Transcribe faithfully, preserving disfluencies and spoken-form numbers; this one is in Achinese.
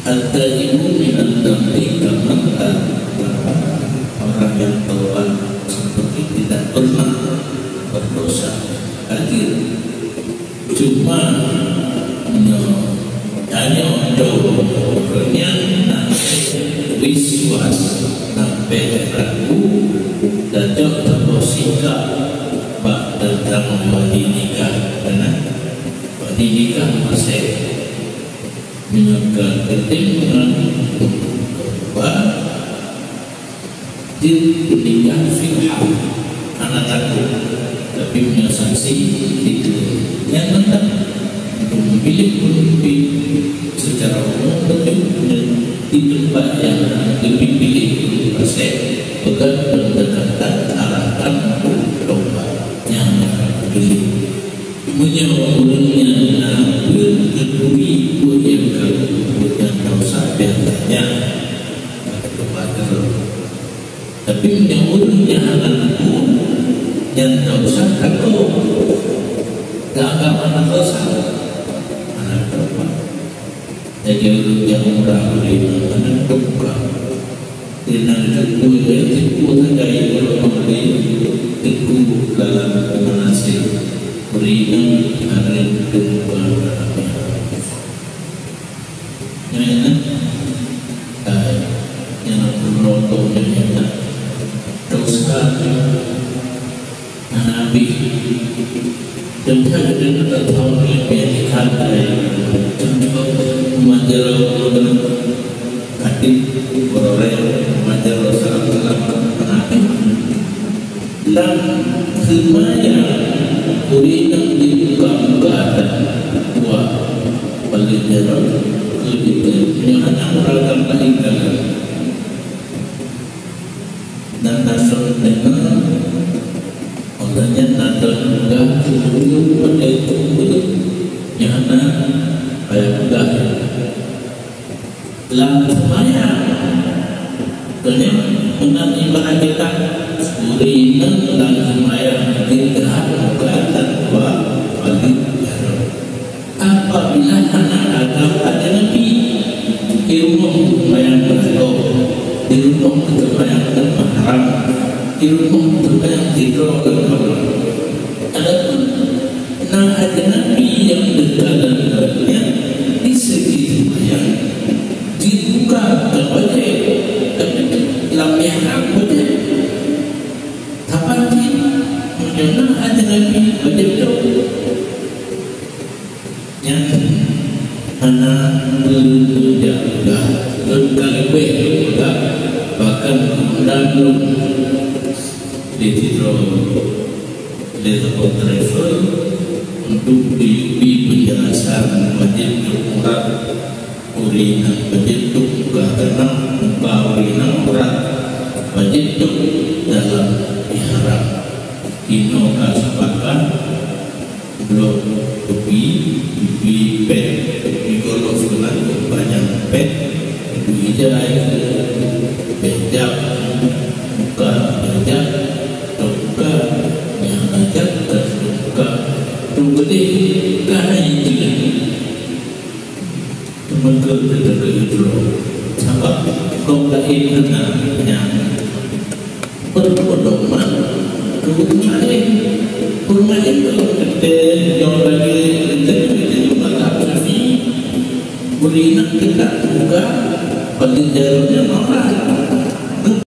At-taibu minadz-dzanbi kaman la dzanba lahu. Orang yang taubat seperti tidak pernah berdosa. Hadir. Cuma nyoe, tanyoe dong, nyan na was-was, na ragu, tacok teuboh sikap bak teuntang wajéb nikah, kan? Wajéb nikah masih. Meunyoe ka teuntang ngon ba jeuet nikah fil hal, hana takot. Tapi meunyoe saksi itu, nyan mantap. Untuk memilih pemimpin secara umum, betul, dan di tempat yang lebih pilih, pasal pegang pendekatan arahkan untuk domba yang akan dipilih. Meunyoe ureuëng nyan na peuet keutuwi buet nyang ka geubuet nyang tausa biasa nyan, maka teupatéh. Tapi meunyoe ureuëng nyan hana geubuet nyang tausa, ka geuh geuanggab hana tausa, hana tausa. Lagée ureuëng nyang umrah bri nyan hana teuka. Inan teungku lé teungku sagai ureuëng bri teungku dalam manasik bri nyan hareuem teuka. Nyan, nyan, nyan pun rokok nyan, nyan. Tausa. Hana habéh. Teuka geutanyoe tathon lé pih ikan tadi. Contoh, manjaro katik, bororé, manjaro salam-salam. Hana habéh. Lam seumayang, ureuëng nyang dibuka-buka atra buah paleng jaroe keu jiteupeue nyoe hana meuragam laén dalam. Dan tasot deungoe, ulôn nyan na lôn peugah keu ureuëng padahai keu ureuëng nyang hana payah peugah. Lam seumayang, keuneuk meunan ibarat kitab, ureuëng inong lam seumayang jeuet keuhai buka atra buah paleng jaroe. Apabila hana agam ajnabi, di rumoh seumayang beuranggoe, di rumoh seumayang teumahram, di rumoh seumayang sidroe lam kawan. Adapun na ajnabi nyang teuka lam kawan nyan, di segi seumayang, jeuet buka kon wajéb, tapi lam mihrab wajéb. Kapan jih, meunyoe na ajnabi, wajéb dong. Nyan hana peureulee jak peugah, lôn ka leubeh peugah, bahkan geuundang lôn lé sidroe, lé saboh travel untuk geuyue bi peunjelasan wajéb dong urat ureuëng inong, wajéb dong muka, karna muka ureuëng inong urat, wajéb dong dalam ihram. Inoe ka sampaikan. Blok pipi, pipi pet, pipi golom seunang, panyang pet, pipi ijai, bejak, muka, bejak, tong muka, nyang ajak, tong muka, tong beudeh, ka hai jeuet. Teuma keu teuka keu droe, sabab kong laén hana nyang peureulée pedoman keu ureuëng laén. Ureuëng laén keu teuntée nyoe lagée teuntée nyoe teuntée mazhab Syafi'i. Ureuëng inong teuka muka, paleng jaroe nyan aurat.